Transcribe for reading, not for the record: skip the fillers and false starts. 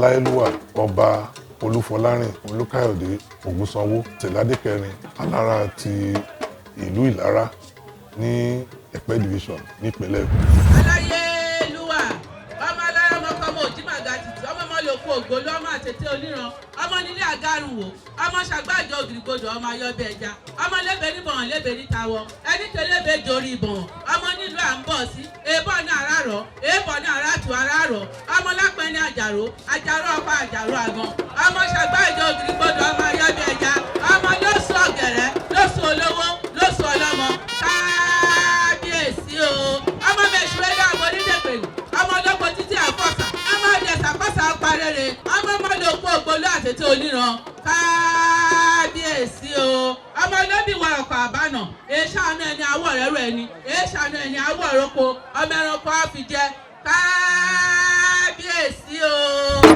Aláyélúwà Ọba Olúfọlárìn Olúkáyọ̀dé Ògúnsanwó Tẹ̀ládé kẹrin, Alára ti ìlú Ìlara ní Ẹ̀pẹ́ Division nípínlẹ̀ Èkó. Aláyélúwà, ọmọ alára, ọmọkọmọ òjìmàgà títì, ọmọ ọmọ lòkù ògbólú, ọmọ àtètè oníran, ọmọ nílé àgárùn wò, ọmọ ṣàgbàjọ ògìrìgbodò, ọmọ ayọbẹ ẹja, ọmọ lébè níbọ̀wọ̀n, lébè nítawọ ẹni tó lébè dorí ìbọ̀wọ̀n, ọmọ nílùú à ń bọ̀ sí èèbọ̀ ní àràrọ̀, èèbọ̀ ní àràtù àràrọ̀, ọmọ lápẹ́ ní àjàrò, àjàrò ọkọ, àjàrò àgàn, ọmọ ṣàgbàjọ ògìrìgbodò, ọmọ ayọbẹ ẹja, ọmọ lóṣù ọ̀gẹ̀rẹ̀, lóṣù olówó, lóṣù ọlọ́mọ. Kábíyèsí o! Ọmọ mẹ̀ṣúrẹ́lẹ̀, àwọn onídẹ̀pẹ̀lú, ọmọ olóko títí àfọ̀sà, ọmọ ọdẹ̀sàkọ́sà parẹ́rẹ́, ọmọ ọmọlòpọ̀ ògbólú àtètè oníran. Kábíyèsí o! Ọmọ olóbìwà ọkọ̀ àbánà, èéṣàánú ẹni àwọ̀ rẹ̀rù ẹni, èéṣàánú ẹni àwọ̀ roko, ọmọ ẹranko á fi jẹ. Kábíyèsí o.